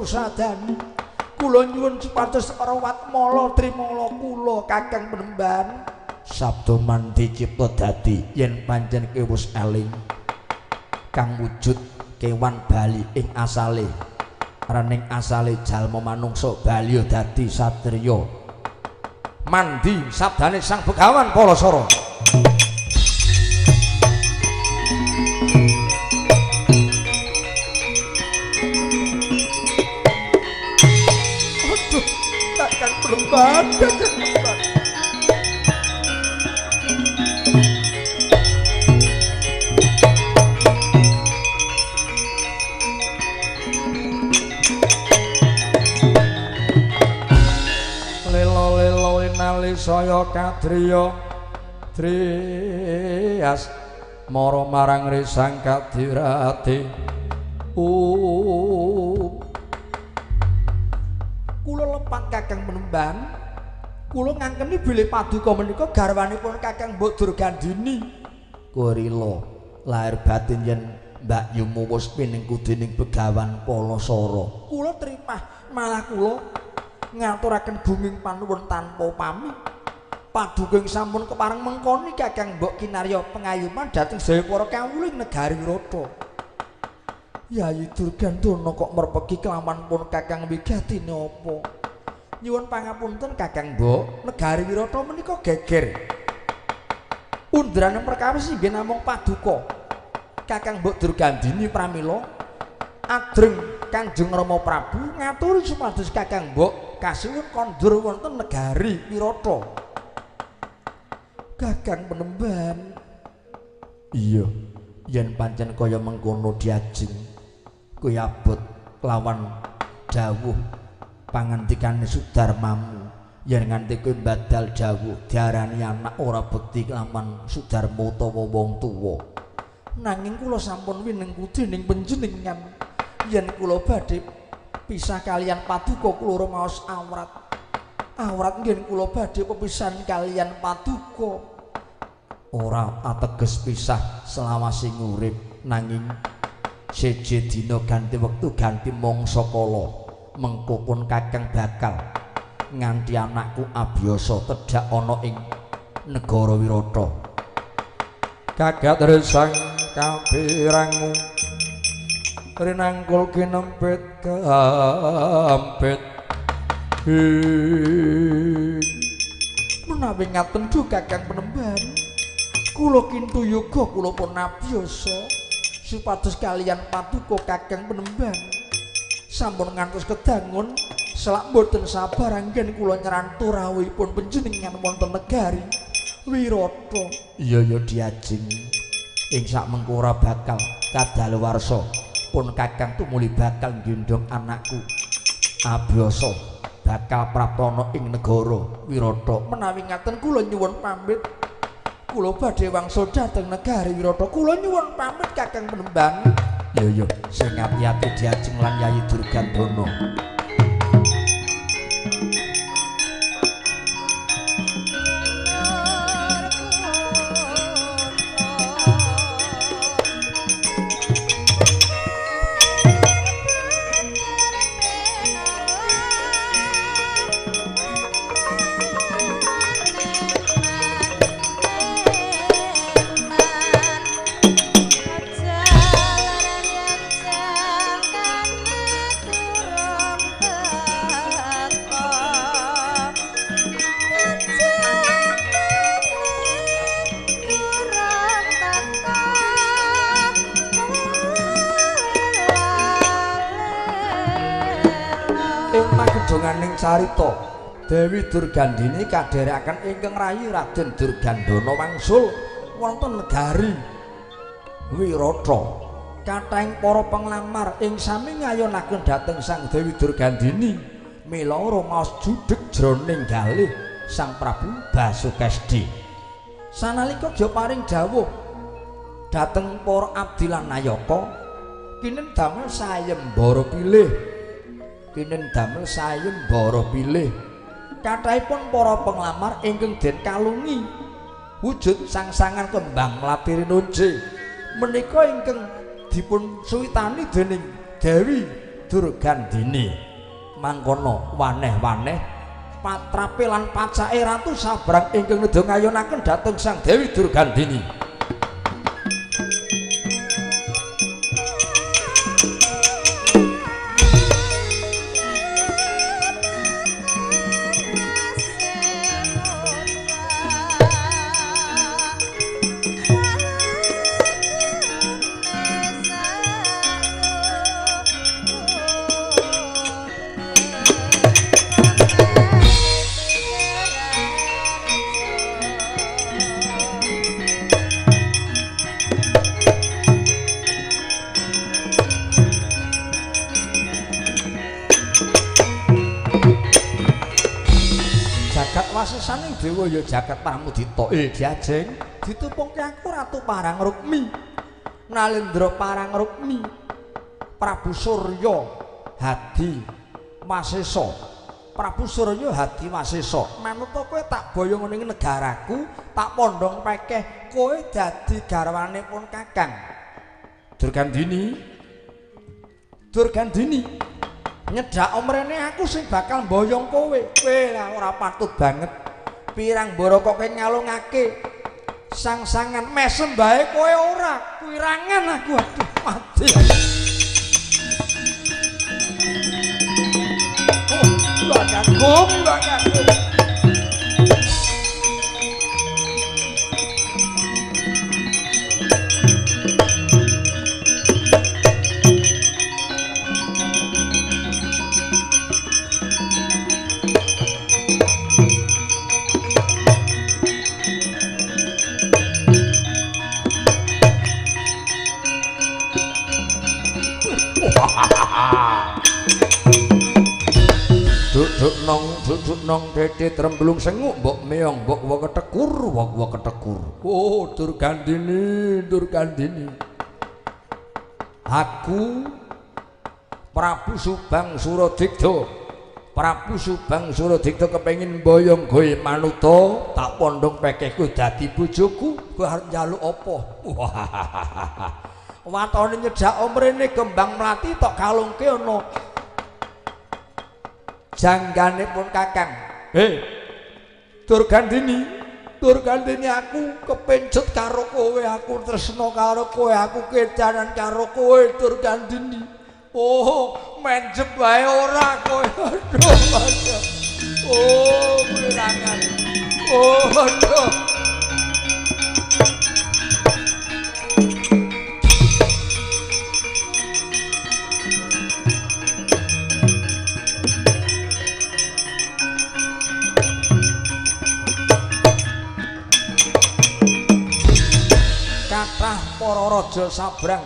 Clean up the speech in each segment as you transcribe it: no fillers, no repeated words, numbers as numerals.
Sadani. Kula nyuwun supados rawat mala trimala kula Kakang Penemban. Sabda mandi cipta dadi yen pancen kowe wis eling kang wujud kewan bali ing asale, rening asale jalma manungsa bali dadi satriya. Mandi sabdane Sang Begawan Palasara. Aduh, Kakang Penemban, Kakang Penemban. Saya kadriya Trias mara marang risang kadirati. Kula lepat Kakang Penemban, kula ngangkeni bilih paduka menika garwanipun Kakang Mbok Durgandini. Kurila lahir batin yen Mbak Yumu wis pinengku dening Begawan Palasara. Kula trimah malah kula ngaturaken gunging panuwun tanpa pamit. Paduka ing sampun kepareng mengkoni Kakang Mbok kinarya pengayuman dhateng sedaya para kawula ing negari Wirata. Yayi Durgandana kok merpegi kelawan pun Kakang wigati napa? Nyuwun pangapunten Kakang Mbok, negari Wirata menika geger. Undrane perkawis inggih namung paduka. Kakang Mbok Durgandini pramila adreng Kanjeng Rama Prabu ngaturi supados Kakang Mbok kasuwun kondur wonten negari Wirata. Kakang Penemban, iya, yen pancen kaya mengkono diajeng kowe abot kelawan dawuh pangandikane Sudarmamu, yen nganti kowe badal dawuh diarani anak ora bekti kelawan Sudarma utawa wong tuwa. Nanging kula sampun winengku dening panjenengan yen kula badhe pisah kalian paduka kula maos awrat. Awrat nggih kula badhe pepisahan kalian paduka. Ora ateges pisah selawase urip, nanging seje dina ganti wektu ganti mangsa kala mengko pun Kakang bakal nganti anakku abiyasa tedhak ana ing negara Wirata. Kagat resang kapirangu rinangkul kinempit kampit. Menawi ngaten duh Kakang Penemban, kula kintu yoga kula pun abiyasa supados kalian paduka Kakang Penemban sampun ngantos kedangun selak mboten sabar anggen kula nyrantu rawuhipun panjenengan wonten negari Wirata. Iya ya diajeng ing sak mengko ora bakal kadaluwarsa pun Kakang tumuli bakal nggendhong anakku abiyasa bakal praptana ing negara Wirata. Menawi ngaten kula nyuwun pamit, kula badhe wangsul dhateng negari Wirata. Kula nyuwun pamit Kakang Penemban. Iya ya, sing ati-ati diajeng lan Yayi Durgandana. Ing carita Dewi Durgandini kadherekaken ingkang rayi Raden Durgandana wangsul wonten negari Wirata. Kathahing para penglamar ing sami ngayonaken dhateng Sang Dewi Durgandini, mila rumaos judheg jroning galih Sang Prabu Basukesdi. Sanalika gya paring dawuh dhateng para abdi lan nayaka, kinen damel sayembara pilih. Kinen damel sayembara pilih. Kathahipun para penglamar ingkang den kalungi wujud sangsangan kembang mlati rinunce menika ingkang dipun suwitani dening Dewi Durgandini. Mangkono waneh-waneh patrape lan pacake Ratu Sabrang ingkang nedha ngayonaken dhateng Sang Dewi Durgandini. Wasesaning dewa ya jagat pramudita. Diajeng ditupungke aku Ratu Parang Rukmi. Nalendra Parang Rukmi. Prabu Surya Hadi Wasesa. Prabu Surya Hadi Wasesa. Manuta kowe tak boyong ning negaraku, tak pondhong pekeh, kowe dadi garwane pun Kakang. Durgandini. Durgandini. Nyedhak omrene aku sing bakal mboyong kowe. Kowe lah ora patut banget. Pirang mbara kok kowe ngalungake sang-sangan mesem bae kowe ora. Kuwirangan aku, aduh mati. Oh, kagum, kagum. Duduk nong, duduk nong, dede tremblung senguk, mbok meong, mbok wa ketekur, wa ketekur. Oh, Durgandini, Durgandini. Aku Prabu Subang Suradikda. Prabu Subang Suradikda kepengin mboyong kowe manuta, tak pondhong pekehku dadi bojoku, kowe arep njaluk apa? Watone nyedhak omrene kembang mlati tok kalungke ana janggane pun Kakang. Hei Durgandini, Durgandini, aku kepencut karo kowe, aku tresna karo kowe, aku kedanan karo kowe Durgandini. Oh, menjep wae ora kowe. Aduh, aduh. Oh, kuwirangan. Oh, aduh. Kathah para raja sabrang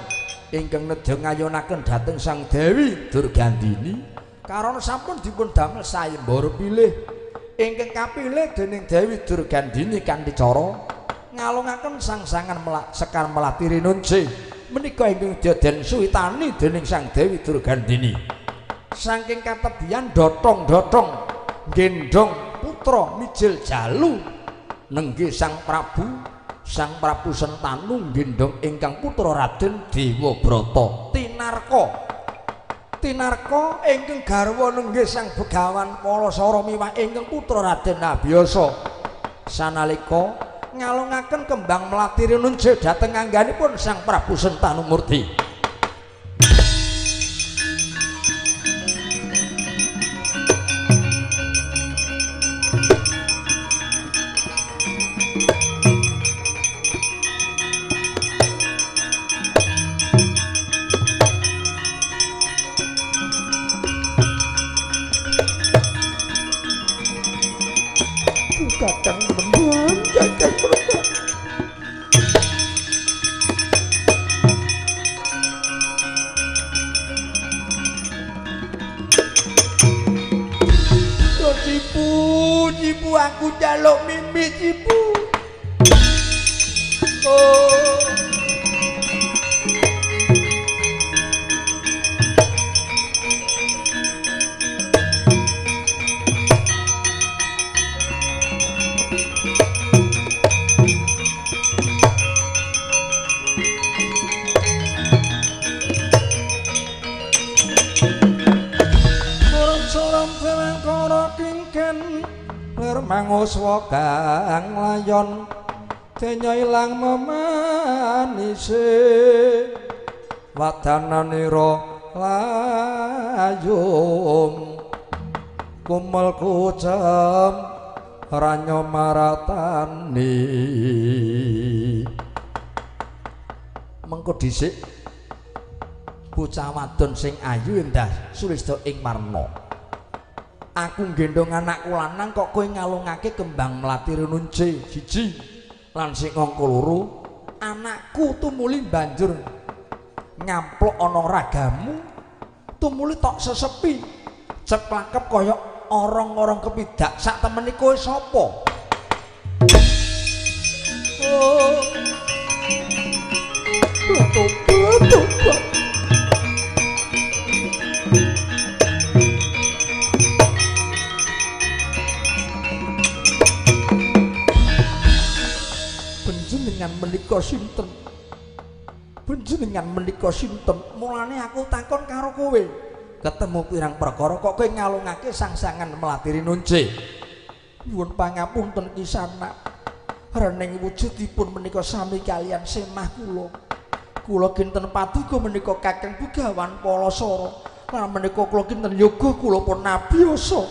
ingkang nedha ngayonaken dhateng Sang Dewi Durgandini karana sampun dipun damel sayembara pilih ingkang kapilih dening Dewi Durgandini kanthi cara ngalungaken sangsangan sekar melati rinunce menika ingkang den suwitani dening Sang Dewi Durgandini. Saking katebian dotong-dotong gendhong putra mijil jalu nenggih Sang Prabu. Sang Prabu Sentanu nggendhong ingkang putra Raden Dewabrata Tinarka. Tinarka ingkang garwa nenggih Sang Begawan Palasara miwah ingkang putra Raden Abiyasa. Sanalika ngalungaken kembang melati rinunce dhateng angganipun Sang Prabu Sentanu Murti. Kakang menang, kakang menang. Oh, cipu, cipu aku jaluk mimpi cipu. Oh. Nom dewangkara kingken lir manguswa kang layon denya ilang memanise wadananira layung kumel kucem ranyo maratani. Mengko dhisik bocah wadon sing ayu endah Sulista ing marna. Aku nggendhong anakku lanang kok kowe ngalungake kembang melati renunce siji lan sing angka loro anakku tumuli banjur ngamplok ana ragamu tumuli tok sesepi ceplakep kaya orong-orong kepidak sak temene kowe sapa? Oh. Tobat. Panjenengan menika sinten? Panjenengan menika sinten? Mulane aku takon karo kowe. Ketemu pirang perkara kok kowe ngalungake sangsangan melati rinunce. Nyuwun pangapunten kisanak. Rening wujudipun menika sami kalian semah kula. Kula kinten paduka menika Kakang Begawan Palasara. Lan menika kula kinten yoga kula pun nabiyasa.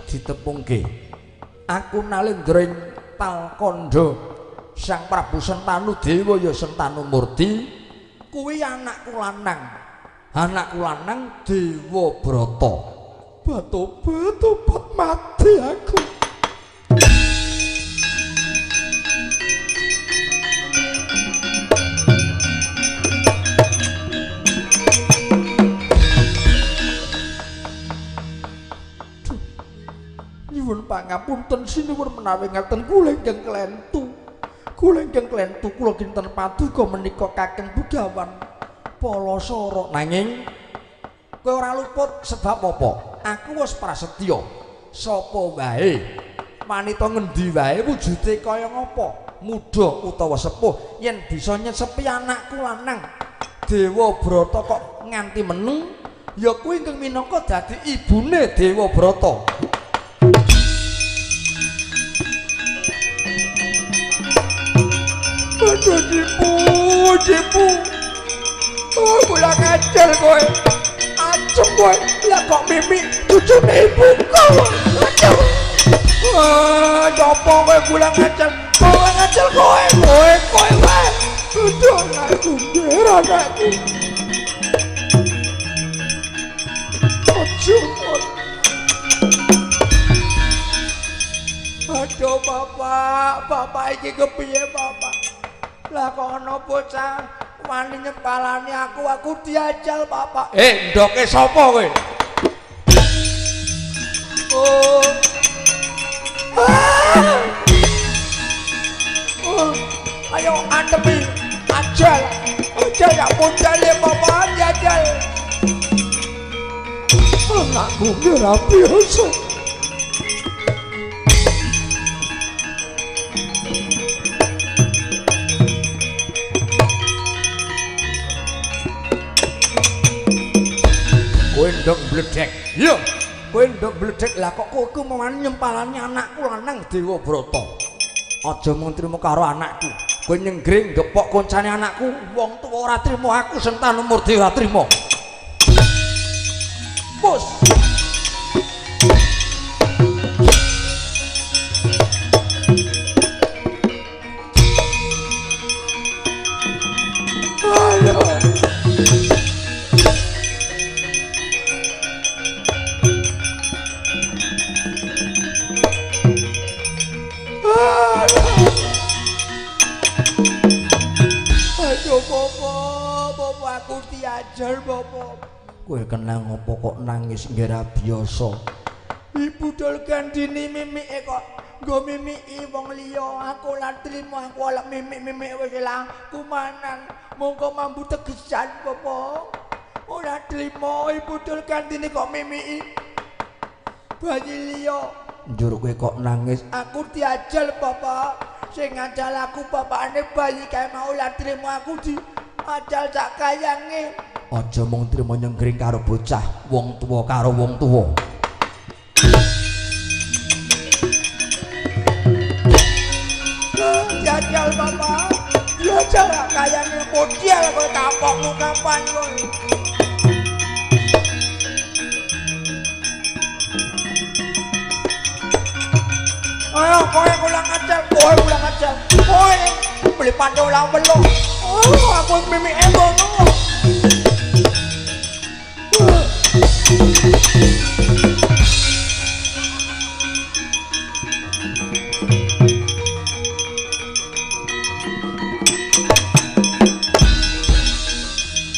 Ditepungke aku nalendra ing Talkandha Sang Prabu Sentanu Dewa ya Sentanu Murti kuwi anakku lanang, anakku lanang Dewa Brata. Batobat mati aku. Nyuwun pangapunten sinuwun menawi ngaten kula ingkang klentu. Kula ingkang klentu kula kinten paduka menika Kakang Begawan Palasara. Nanging kowe ora luput sebab apa? Aku wis prasetya. Sapa wae wanita ngendi wae wujude kaya ngapa, muda utawa sepuh, yen bisa nyesepi anakku lanang Dewa Brata kok nganti meneng, ya kuwi ingkang minangka dadi ibune Dewa Brata. Aduh, jipu. Oh, kula ngajal kowe. Acem kowe. Lah kok mimik cucune ibuku. Aduh. Ah, copo kowe kula ngajal. Kowe ngajal kowe, kowe kowe wae. Aduh, aku ngira anakku. Aduh. Aduh, Bapak, Bapak iki kepiye, Bapak? Lah kok ana bocah wani nyempalani aku, aku diajal Bapak. Ndoke sapa kowe? Oh. Ah. Oh. Ayo andepi ajal. Ajal ya bocah Bapak diajal. Anakku ora biasa. Kowe ndok bledek. Iya, kowe ndok bledek. Lah kok kowe ku mawani nyempalani anakku lanang Dewa Brata. Aja mung trimo karo anakku. Kowe nyenggring gepok koncane anakku, wong tuwa ora trimo aku Sentanu Murti ora trimo. Bos. Aduh. Aduh, Bapak, aku diajar, Bapak. Kowe kena ngopo kok nangis nggih ra biasa. Ibu dol gandini mimike kok nggo mimiki wong liya, aku ora trimo, aku ora mimik-mimik wis ilang kumanan. Monggo mambu tegesan, Bapak. Ora trimo ibu Durgandini kok mimiki bayi liya. Njur kowe kok nangis? Aku diajal bapak. Sing ngajal aku bapakne bayi kae mau lah trimo aku diajal sak kayange. Aja mung trimo nyenggring karo bocah, wong tuwa karo wong tuwa. Diajal bapak. Diajal kayange model kowe kapokmu kapan kowe. Ayo kowe ulang aja, kowe ulang aja. Kowe beli panco ulang belum. Oh, aku mimike ngono.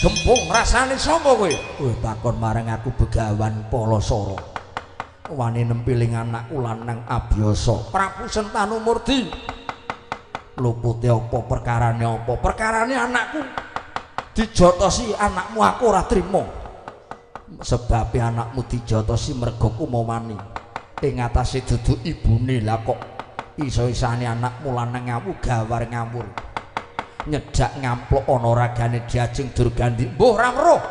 Gempung rasane sapa kowe? Kowe takon marang aku Begawan Palasara. Wani nempiling anakku lanang Abyasa Prabu Sentanu Murti. Lupute apa perkarane apa? Perkarane anakku dijotosi anakmu aku ora trima. Sebabe anakmu dijotosi mergo kumawani ing atase dudu ibune. Lah kok iso-isane anakmu lanang ngawur gawar ngawur nyedak ngamplok ana ragane Diajeng Durgandi. Mbuh ora weruh.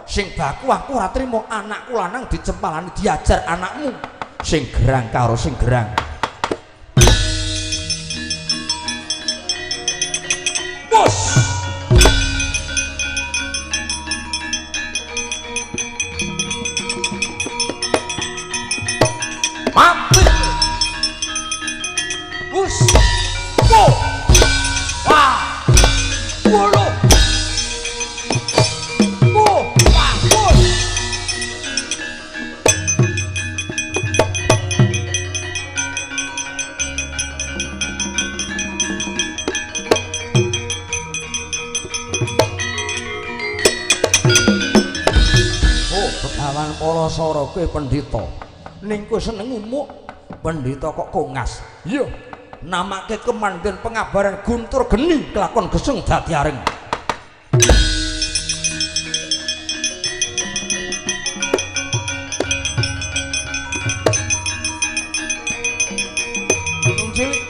Sing baku aku ora trimo anakku lanang dicempalani diajar anakmu sing gerang karo sing gerang. Bos. Mati. Bus. Wo. Wah. Wolo. Begawan Palasara kowe pendhita ning kowe seneng umuk pendhita kok kongas. Iya, namake kemandhen pengabaran guntur geni kelakon geseng dadi areng. Cilik.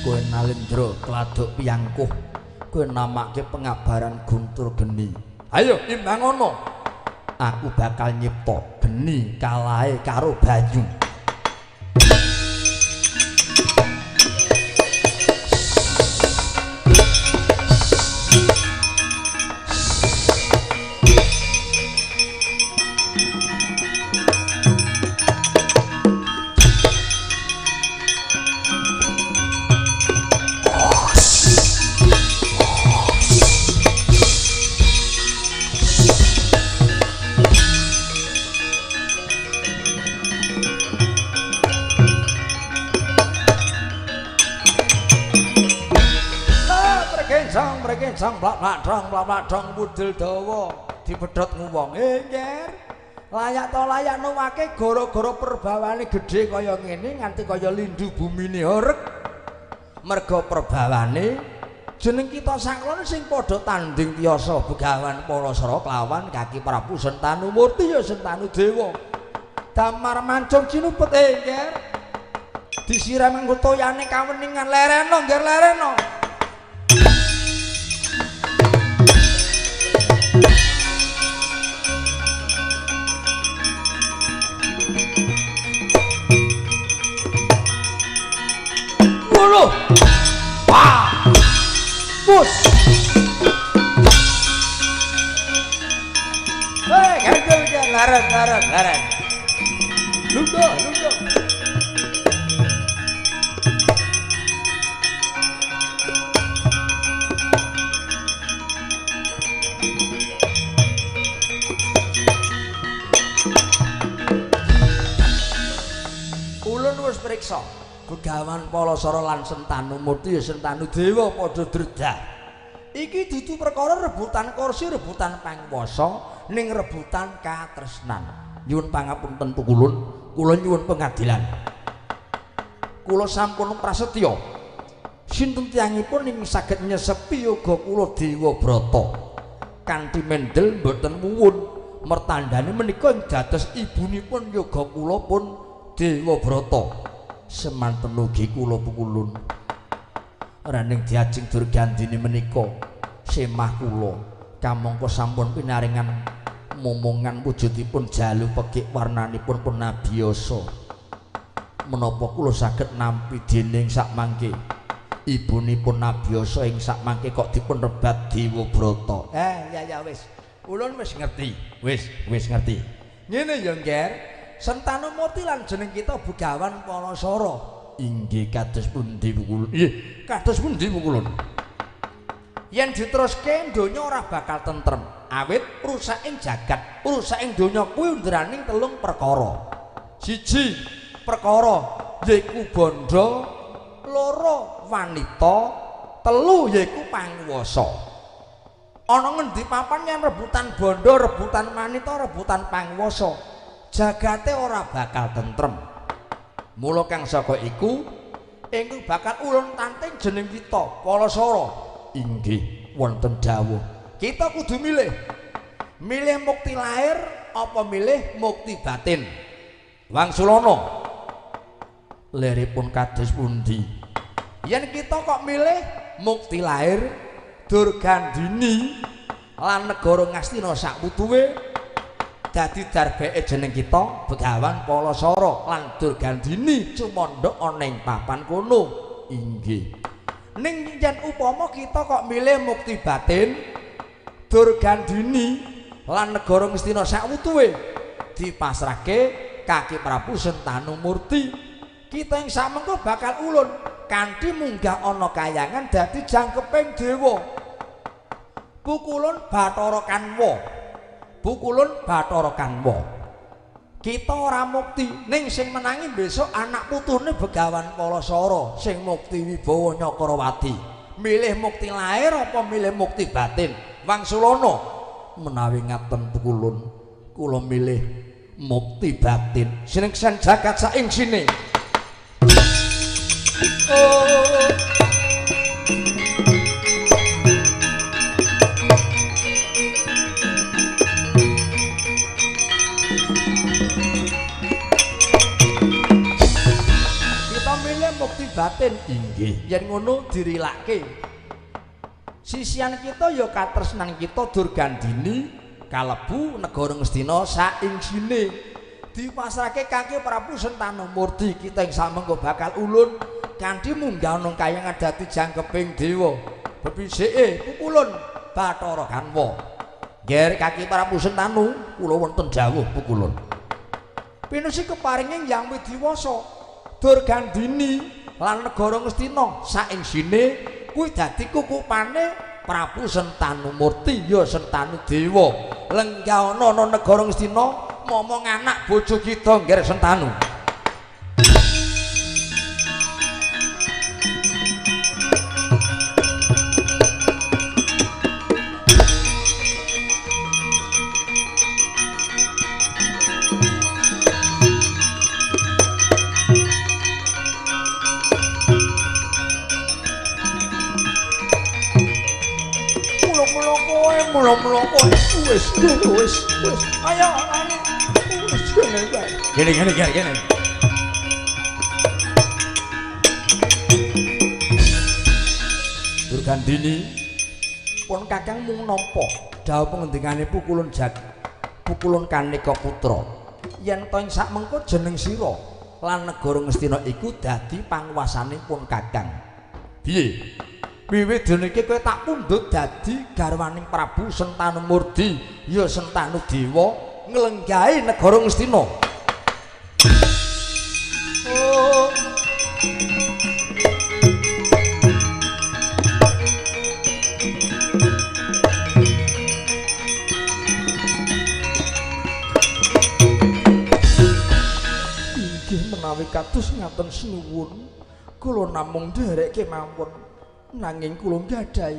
Kowe Nalendra kladuk piyangkuh, kowe namake pengabaran guntur geni. Ayo imbang ngono, aku bakal nyipta geni kalahe karo banyu. Sang blak-blak blak-blak budel dawa dipedhot nguwong. Nger layak to layak nuwake gara-gara perbawane gedhe kaya ngene nganti kaya lindu bumine horeg. Merga perbawane jeneng kita saklon sing padha tanding tiyasa Begawan Palasara kelawan kaki Prabu Sentanu Murti ya Sentanu Dewa. Damar mancung cinupet nger disiram nganggo toyane kaweningan lereno ngger lereno. Wah. Bus. Hei, ganjel laren laren laren. Lungguh, lungguh. Ulun wis priksa. Begawan Palasara lan Sentanu Murti ya Sentanu Dewa padha dredah. Iki dudu perkara rebutan kursi, rebutan panguwasa, ning rebutan katresnan. Nyuwun pangapunten pukulun, kula nyuwun pengadilan. Kula sampun prasetya. Sinten tiyangipun ing saged nyesepi yoga kula Dewa Brata. Kanthi mendel mboten muwun, mertandane menika ing dados ibunipun yoga kula pun Dewa Brata. Semanten ugi kula pukulun. Raning diajeng Durgandini menika semah kula kamangka sampun pinaringan momongan wujudipun jalu pekik warnanipun pun abiyasa. Menapa kula saged nampi dening sakmangke ibunipun abiyasa ing sakmangke kok dipun rebat Dewa Brata. Ya ya wis. Ulun wis ngerti. Wis ngerti. Ngene ya, Ngger. Sentanu Murti lan jeneng kita Begawan Palasara. Inggih kados pundi pukulun? Nggih, kados pundi pukulun? Yen diteruske donya ora bakal tentrem. Awit rusaking jagat, rusaking donya kuwi ndraning telung perkara. Siji, perkara yaiku bandha, loro wanita, telu yaiku panguwasa. Ana ngendi papan yen rebutan bandha, rebutan wanita, rebutan panguwasa, jagate ora bakal tentrem. Mula kang saka iku ingkang bakal ulun tanting jeneng kita Palasara. Inggih wonten dawuh. Kita kudu milih. Milih mukti lahir apa milih mukti batin? Wangsulana. Leripun kados pundi? Yen kita kok milih mukti lahir Durgandini lan negara Ngastina sakwutuwe dadi darbeke jeneng kita Begawan Palasara lan Durgandini cumandha ana ing papan kono. Inggih. Ning yen upama kita kok milih mukti batin Durgandini lan negara Ngastina sakwutuwe dipasrahke Kaki Prabu Sentanu Murti, kita ing samengko bakal ulun kanthi munggah ana kayangan dadi jangkeping dewa. Pukulun Bathara Kanwa. Pukulun Bathara Kanwa. Kita ora mukti, ning sing menangi besok anak putune Begawan Palasara sing mukti wibawa Nyakrawati. Milih mukti lahir apa milih mukti batin? Wangsulana, menawi ngaten pukulun, kula milih mukti batin. Sineksan jagat saing sine. Oh. Kita milih mukti batin. Inggih. Yen ngono dirilake. Sisian kita ya katresnan kita Durgandini kalebu negara Ngastina saing sine. Dipasrahke Kaki Prabu Sentanu Murti, kita ing samengko bakal ulun kanthi munggah ana kayangan dadi jangkeping dewa. Bepisike pukulun Bathara Kanwa. Ngger Kaki Prabu Sentanu kula wonten dawuh pukulun. Pinusi keparinging Yang Widiwasa Durgandini lan negara Ngastina saing sine kuwi dadi kukupane Prabu Sentanu Murti ya Sentanu Dewa. Lenggah ana negara Ngastina momong anak bojo kita Ngger Sentanu. Mula-mula kowe wis wis wis ayo wis gene gene gene gene. Durgandini pun kakang mung nampa dawuh pengendikane pukulun jag pukulun Kaneka Putra yen to ing sakmengko jeneng sira lan negara Ngastina iku dadi panguwasane pun kakang. Piye? Wiwit dina iki kowe tak pundhut dadi garwaning Prabu Sentanu Murti ya Sentanu Dewa nglenggahi negara Ngastina. Oh. Inggih menawi kados ngaten sinuwun. Kula namung nderek kemawon nanging kula nggadahi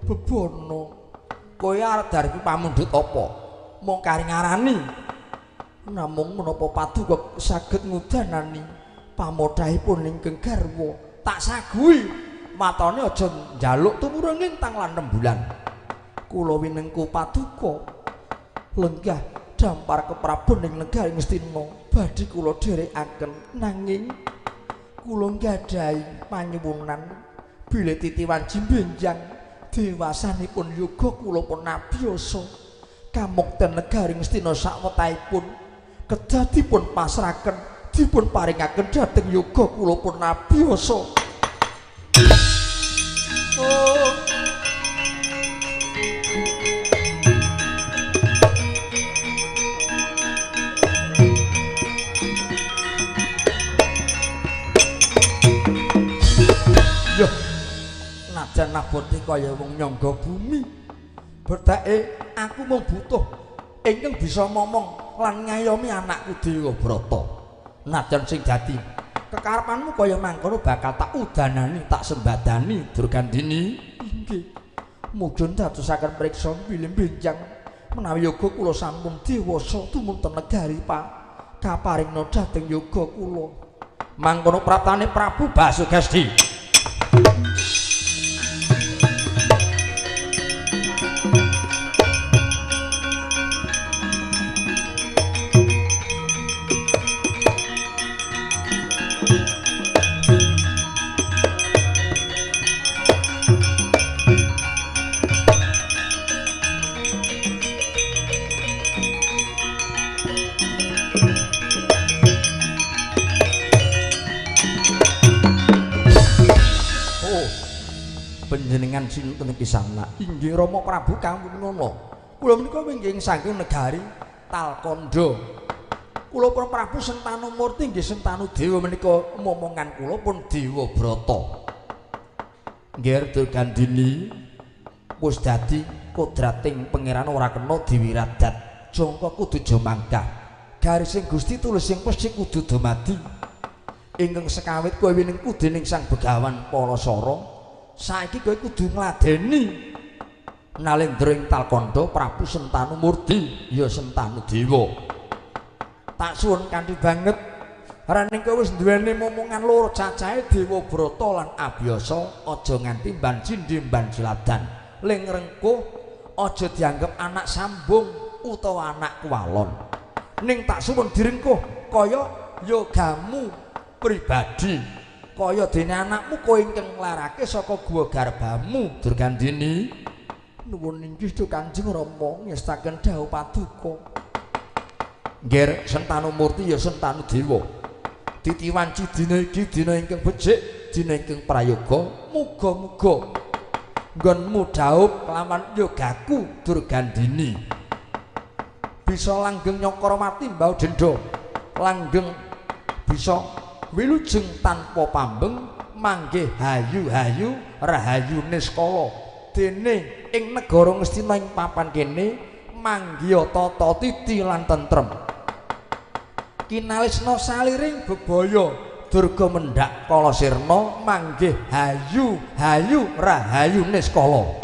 bebana. Kowe arep darbi pamundhut apa? Mung kari ngarani. Namung menapa paduka saged ngudanani pamodhahipun ingkang garwa. Tak saguhi matane aja njaluk tumurun lintang lan rembulan. Kula winengku paduka lenggah dampar keprabon ing negari Ngastina badhe kula dherekaken nanging kula nggadahi panyuwunan bilih titiwan jimbenjang dewasanipun yoga kula pun abiyasa kamukten negari Ngastina sakwetahipun kedah dipun pasrahaken dipun paringaken dhateng yoga kula pun abiyasa. Oh. Yo, najan abote kaya wong nyangga bumi, bertake aku mung butuh ingkang bisa momong lan ngayomi anakku Dewabrata. Najan sing dadi kekarepanmu kaya mangkono bakal tak udanani, tak sembadani Durgandini. Inggih. Mujun dadosaken priksa bilih benjang menawi yoga kula sampun dewasa tumunten negari Pak kaparingna dhateng yoga kula. Mangkono praptane Prabu Basugesti. Panjenengan sinten iki sana? Inggih Rama Prabu kawula ngono. Kula menika wingking saking negari Talkandha. Kula pun Prabu Sentanu Murti nggih Sentanu Dewa menika momongan kula pun Dewabrata. Nggih Durgandini wis dadi kodrating pangeran ora kena diwiradat. Jangka kudu jomangkah. Garising Gusti tulising pesthi kudu dumadi. Ingkang sekawit kowe winengku dening Sang Begawan Palasara. Saiki kowe kudu ngladeni Nalendra ing Talkandha Prabu Sentanu Murti ya Sentanu Dewa. Tak suwun kanthi banget raning kowe wis duweni momongan loro cacahe Dewabrata lan Abiyasa aja nganti mban cindhe mban jladan. Ling rengkuh aja dianggep anak sambung utawa anak kuwalon. Ning tak suwun direngkuh kaya yogamu pribadi. Kaya dene anakmu kowe ingkang nglarake saka guwa garbamu Durgandini. Nuwun inggih Duh Kanjeng Rama ngestaken dawuh paduka. Nggih Sentanu Murti ya Sentanu Dewa. Titiwanci dina iki dina ingkang becik, dina ingkang prayoga, muga-muga nggonmu dhaup kelawan yogaku Durgandini. Bisa langgeng nyokor mati mbau denda. Langgeng bisa wilujeng tanpa pambeng manggih hayu-hayu rahayu niskala dene ing negara Ngastina ing papan kene manggiha tata titi lan tentrem kinalisna saliring bebaya durga mendhak kala sirna manggih hayu-hayu rahayu niskala.